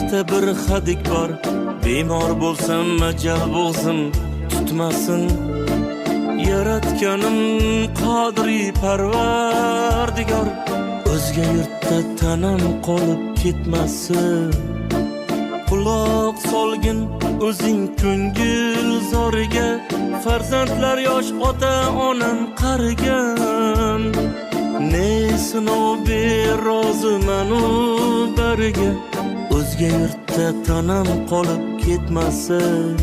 Ikkita bir hadik bor. Bemor bo'lsam, ajal bo'lsin, tutmasin. Yaratganim qodiri parvardigor, o'zga yurtda tanam qolib ketmasin. Quloq solgin o'zing ko'ngil zoriga, farzandlar yosh, ota onam qarigan. Ne sinov ber, roziman u bariga, o'zga yurtda tanam qolib ketmasin.